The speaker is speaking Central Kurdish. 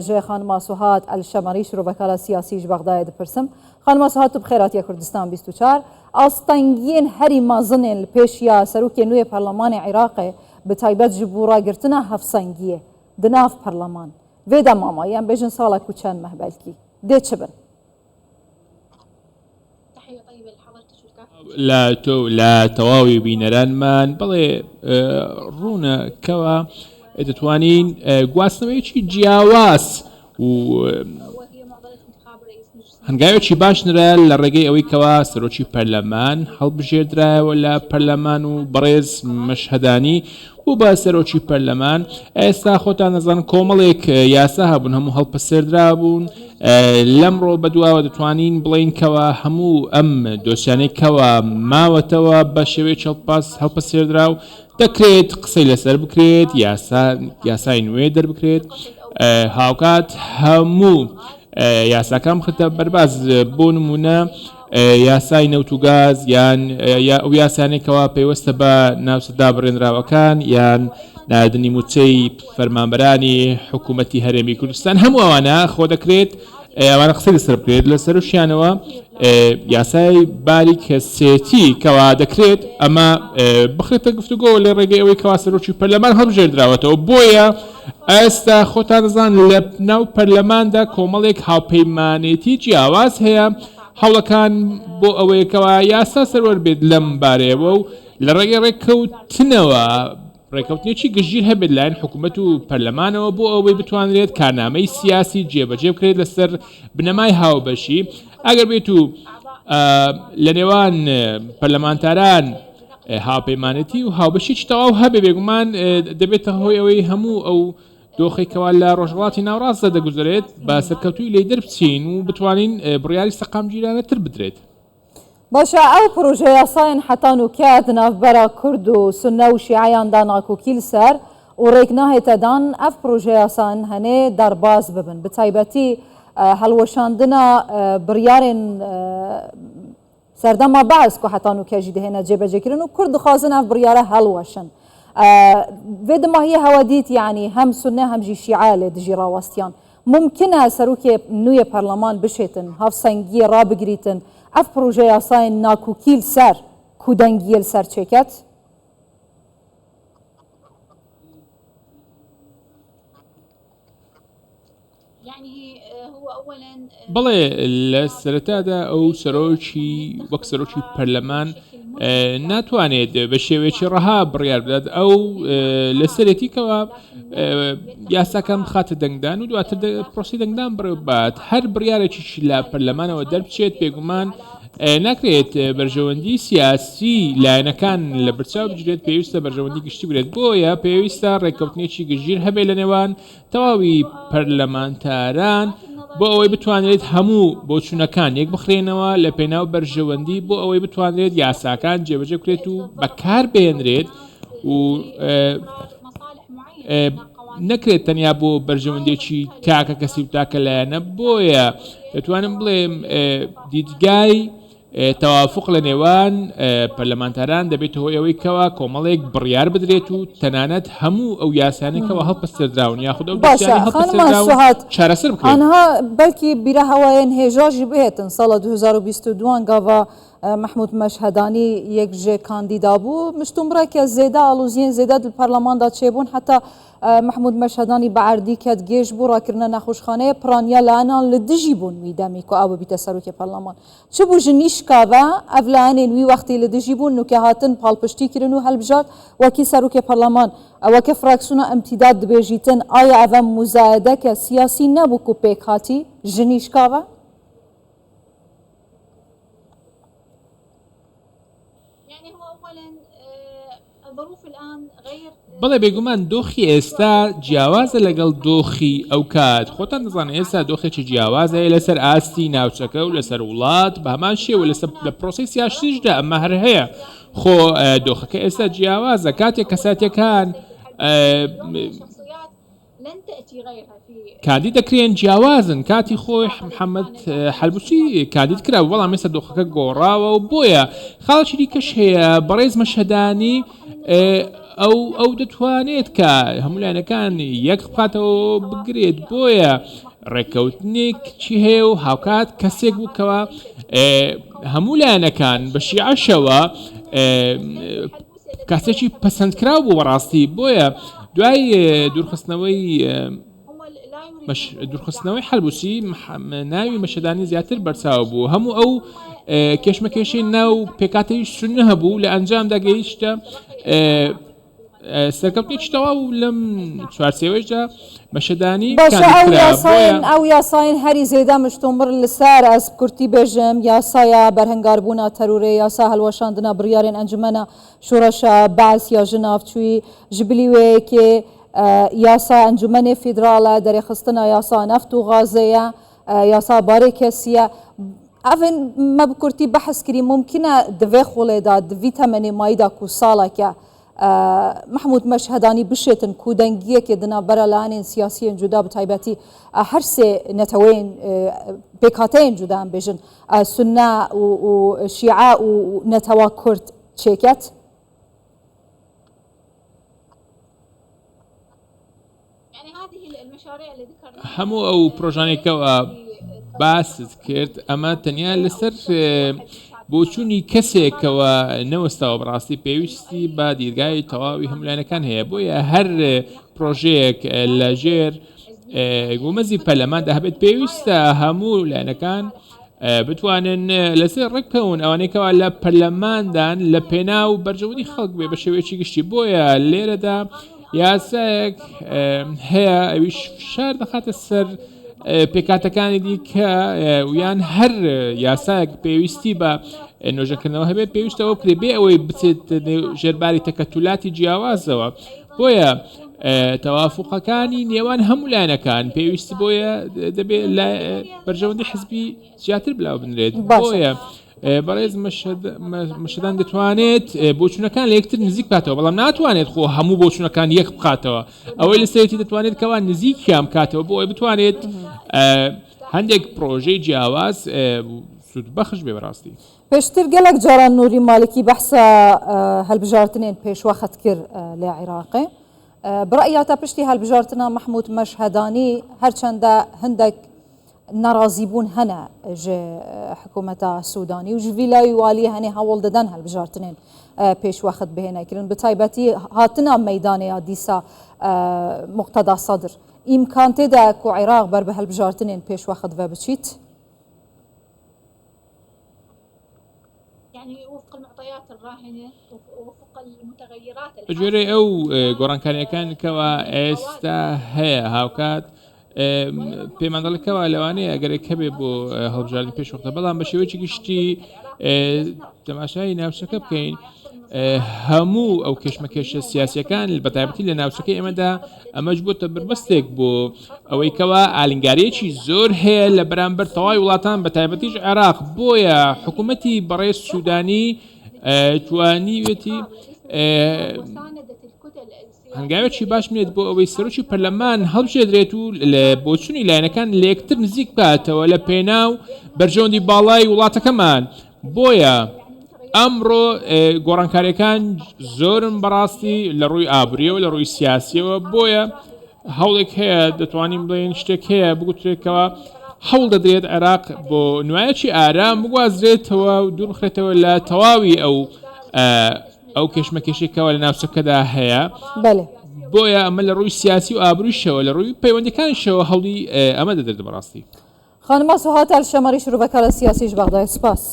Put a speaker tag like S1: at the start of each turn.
S1: Ji xanima Suhad El-Şemerî şirovekara siyasî ji Bexdayê dipirsim. Xanima Suhad tu bi xêr hatiye Kurdistan 24. Astengiyên herî mezin ên li pêş ya serokê nû yê Perlemanê Iraqê bi taybet ji bo ragirtina hevsengiyê di nav perleman vê dema mayî em bêjin salek û çend meh belkî dê çi bin?
S2: لە تۆ لە تەواوی بینەرانمان بڵێ ڕوونە کەوا دەتوانین گواستنەوەیەکی جیاواز و هەنگاوێکی باش نرا لە ڕێگەی ئەوەی کەوا سەرۆکی پەرلەمان هەڵبژێردرایەوە لە پەرلەمان و بەڕێز مەشهەدانی بوو بە سەرۆکی پەرلەمان ئێستا خۆتان دەزانن کۆمەڵێک یاسا هەبوون هەموو هەڵپەسێردرابوون لەمڕۆ بەدواوە دەتوانین بڵین کەوا هەموو ئەم دۆسیانەی کەوا ماوەتەوە بە شێوەیەکی هەڵپاس هەڵپەسێردرا و دەکرێت قسەی لەسەر بکرێت یاسا یاسای نوێ دەربکرێت هاوکات هەموو یاساکان بخرێتە بەرباز بۆ نمونە یاسای نەوت و گاز یان ئەو یاسانەی کەوا پەیوەستە بە ناوچە دابڕێنراوەکان یان ناردنی موچەی فەرمانبەرانی حکوومەتی هەرێمی کوردستان هەموو ئەوانە خۆ دەکرێت ئەوانە قسەی لەسەر بکرێت لە سەرشیانەوە یاسای باری کەسێتی کەوا دەکرێت ئەمە بخرێتە گفتوگۆ لە ڕێگەی ئەوەی کەوا سەرۆکی پەرلەمان هەڵبژێردراوەتەوە بۆیە ئێستا خۆتان دەزان لە ناو پەرلەماندا کۆمەڵێک هاوپەیمانێتی جیاواز هەیە هەوڵەکان بۆ ئەوەیە کەوا یاسا سەروەر بێت لەم بارەیەوە و لە ڕێگەی ڕێککەوتنەوە ڕێککەوتنێکی گشتگیر هەبێت لایەن حکوومەت و پەرلەمانەوە بۆ ئەوەی بتوانرێت کارنامەی سیاسی جێبەجێ بکرێت لەسەر بنەمای هاوبەشی ئەگەر بێت و لە نێوان پەرلەمانتاران هاوپەیمانێتی و هاوبەشیی تەواو هەبێ بێگومان دەبێتە هۆی ئەوەی هەموو ئەو دۆخی کەوا لە ڕۆژهەڵاتی ناوەڕاستدا دەگوزەرێت بە سەرکەوتووی لێی دەربچین و بتوانین بڕیاری سەقامگیرانەتر بدرێت.
S1: باشە ئەو پرۆژەیاسایەن حەتا نوکە د ناڤبەرا کورد و سوننە و شیعەیان دا ناکۆکی ل سەر و رێک ناهێتە دان ئەڤ پرۆژەیاسان هەنێ دەرباز ببن ب تایبەتی هەڵوەشاندنا بڕیارێن سەردەما بەعس ku heta nûke jî dihêne cêbecêkirin û Kurd dixwazin ev biryare helweşin. Vê dimahiyê hewe dît yanî hem Sunne hem jî Şîe lê dijî rawestiyan. Mumkin e serokê nû yê perleman bişêtin, havsengiyê rabigirîtin, ev projeyasayên nakokî li ser ku dengiyê li ser çêket?
S2: بەڵێ لە سەرەتادا ئەو سەرۆکی وەک سەرۆکی پەرلەمان ناتوانێت بە شێوەیەکی ڕەها بڕیار بدات ئەو لەسەرێتیکەوە یاساکان بخاتە دەنگدان و دواتر پرۆسی دەنگدان بڕێبات هەر بڕیارێکیش لە پەرلەمانەوە دەربچێت بێگومان ناکرێت بەرژەوەندی سیاسی لایەنەکان لە برچاو بگرێت پێویستە بەرژەوەندی گشتی بگرێت بۆیە پێویستە ڕێککەوتنێکی گشتگیر هەبێت لە نێوان تەواوی پەرلەمانتاران بۆ ئەوەی بتوانرێت هەموو بۆچوونەکان یەکبخرێنەوە لە پێناو بەرژەوەندی بۆ ئەوەی بتوانرێت یاساکان جێبەجێ بکرێت و بەکاربهێنرێت و نەکرێت تەنیا بۆ بەرژەوەندێکی تاکە کەسی و تاکە لایەنە بۆیە دەتوانم بڵێم دیدگای تەوافوق لە نێوان پەرلەمانتاران دەبێتە هۆی ئەوەی کەوا کۆمەڵێک بڕیار بدرێت و تەنانەت هەموو ئەو یاسانەی کەوا هەڵپەسێردراون یاخود ئەو
S1: باشە
S2: دۆسیانەی
S1: خانما
S2: هەڵپەسێردراون
S1: سوهاد
S2: چارەسەر بکرێن.
S1: ئانها بەلکی بیرە هەوایەن هێژا ژی بهێتن ساڵە 2022 گاڤا مەحمود مەشهەدانی یەک ژ کاندیدا بوو مشتومڕێکە زێدە ئاڵوزیەن زێدە دل پەرلەماندا چێبوون حەتا مەحمود مەشهەدانی بە عەردی کەت گێژ بوو ڕاکردنە نەخۆشخانەیە پرانیا لایەنان لە دژی بوون وی دەمی کو ئەو ببیتە سەرۆکی پەرلەمان چ بوو ژ نیشکاڤە ئەڤ لایەنێن وی وەختی لە دژی بوون نوکە هاتن پاڵپشتی کرن و هەلبژارد وەکی سەرۆکێ پەرلەمان وەکە فراکسیۆنا ئمتیداد دبێژیتن ئایا ئەڤە موزایەدەکە سیاسی نەبوو کو پێک هاتی ژ نیشکاڤە؟
S2: بەڵێ بێگومان دۆخی ئێستا جیاوازە لەگەڵ دۆخی ئەو کات خۆتان دەزانن ئێستا دۆخێکی جیاواز هەیە لەسەر ئاستی ناوچەکە و لەسەر وڵات بە هەمان شێوە لەسەر لە پرۆسی سیاسیشدا ئەمە هەر هەیە خۆ دۆخەکە ئێستا جیاوازە کاتێک کەساتەکان. کاندید دەکرێن جیاوازن، کاتی خۆی محەمەد حەلبوسی کاندید کرا بەڵام ئێستا دۆخەکە گۆڕاوە و بۆیە خاڵێکی دیکەش هەیە بەڕێز مەشهەدانی ئەو ئەو دەتوانێت کە هەموو لایەنەکان یەک بخاتەوە بگرێت بۆیە ڕێککەوتنێک چی هەیە و هاوکات کەسێک بوو کەوا هەموو لایەنەکان بە شیعەشەوە کەسێکی پەسەندکراو بوو بەڕاستی بۆیە دوای دوورخستنەوەی دوورخستنەوەی حەلبوسی ناوی مەشەدانی زیاتر بەرچاو بوو هەموو ئەو کێشمەکێشەی ناو پێکاتەی سونە هەبوو لە ئەنجامدا گەیشتە سەرکەوتنێکی تەواو لەم چوارچێوەیشدا مەشەدانی
S1: باشە ئەو یاسایەن ئەو یاسایەن هەری زێدە مشتومڕ لەسەر ئەز کورتی بێژم یاسایە بەرهنگاربوونا تەرورێ یاسا هەلوەشاندنا بڕیارێن ئەنجومەنە شوڕەشە بەعس یا ژناف چووی ji bilî wê yekê یاسا ئەنجومەنێ فیدراڵە دەرێخستنا یاسا نەفت و غازێیە یاسا بارێ کەسیە ئەڤن me bi kurtî behs kirî mumkine di vê xolê de di vî temenê mayî de ku saleke Mehmûd Meşhedanî bişêtin ku dengiyekê di navbera layanên siyasiyên cuda bi taybetî her sê neteweyên pêkhateyên cuda em bêjin Sunne û Şîe û netewa Kurd çêket.
S2: هەموو ئەو پرۆژانەی کەوا باست کرد ئەمە تەنیا لەسەر بۆچوونی کەسێکەوە نەوەستاوە بەڕاستی پێویستی بە دیرگای تەواوی هەمولایەنەکان هەیە بۆیە هەر پرۆژەیەک لەژێر گومەزی پەرلەماندا هەبێت پێویستە هەموو لایەنەکان بتوانن لەسەر ڕێککەون ئەوانەی کەوا لە پەرلەماندان لە پێناو بەرژەوەندی خەڵک بێ بە شێوەیەکی گشتی بۆیە لێرەدا یاسایەک هەیە ئەویش فشار دەخاتە سەر پێکاتەکانی دیکە یان هەر یاسایەک پێویستی بە نۆژەکردنەوە هەبێت پێویستەوە بکرێت بێ ئەوەی بچێت ژێرباری تەکەتولاتی جیاوازەوە بۆیە تەوافقەکانی نێوان هەموو لایەنەکان پێویستی بۆیە دەبێت لە بەرژەوەندی حزبی زیاتر بلاو بنرێت بۆیە بەڕێز مەشەدان دەتوانێت بۆچوونەکان لە یەکتر نزیک بکاتەوە بەڵام ناتوانێت خۆ هەموو بۆچوونەکان یەک بخاتەوە ئەوەی لەسەرێتی دەتوانێت کەوا نزیکیان بکاتەوە بۆ ئەوەی بتوانێت هەندێک پرۆژەی جیاواز سوود بەخش بێ بەڕاستی.
S1: پێشتر گەلەک جاران نوری مالکی بەحسا هەلبژارتنێن پێشوەخت کرد لە عیراقێ. بڕەیا تا پشتی هەلبژارتنا مەحمود مەشهەدانی هەرچەندە هندەک ناڕازیبوون هەنە ژ حکوومەتا سودانی و ژ ڤیلای والی هەنێ هەوڵ دەدەن هەلبژارتنێن پێشوەخت بهێنەکردن بە تایبەتی هاتنا مەیدانێ یا دیسا موقتەدا سەدر ئیمکان تێدا کو عیراق بەر بە هەلبژارتنێن پێشوەخت ڤە بچیت؟
S2: بەگوێرەی ئەو گۆڕانکارییەکان کەوا ئێستا هەیە هاوکات پێمان دەڵێت کەوا لەوانەیە ئەگەرێک هەبێ بۆ هەڵبژاردن پێش وەختە بەڵام بە شێوەیەکی گشتی تەماشای ناوچەکە بکەین هەموو ئەو کێشمەکێشە سیاسیەکان بەتایبەتی لە ناوچەکەی ئێمەدا ئەمەش بۆتە بربەستێک بۆ ئەوەی کەوا ئالنگاریەکی زۆر هەیە لە بەرامبەر تەواوی وڵاتان بە تایبەتیش عێراق بۆیە حکوومەتی بەڕێز سوودانی توانیوێتی هەنگاوێکی باش بنێت بۆ ئەوەی سەرۆکی پەرلەمان هەڵبژێدرێت و لە بۆچوونی لایەنەکان لە یەکتر نزیک بکاتەوە لە پێناو بەرژەوەندی باڵای وڵاتەکەمان بۆیە ئەمڕۆ گۆڕانکاریەکان زۆرن بەڕاستی لە ڕووی ئابووریەوە لە ڕووی سیاسیەوە بۆیە هەوڵێک هەیە دەتوانین بڵێن شتێک هەیە بگوترێتەوە هەوڵ دەدرێت عێراق بۆ نوایەکی ئارام بگوازرێتەوە و دوور بخرێتەوە لە تەواوی ئەو ئەو کێشمەکێشێکەوە لە ناوچەکەدا هەیە
S1: بەێ
S2: بۆیە ئەمە لە ڕووی سیاسی و ئابروویشەوە لە ڕووی پەیوەندەکانیشەوە هەوڵی ئەمە دەدرێت بەڕاستی
S1: خانمە سوهات ئەلشەمەری شرۆڤەکارە سیاسیش بەغدای سپاس.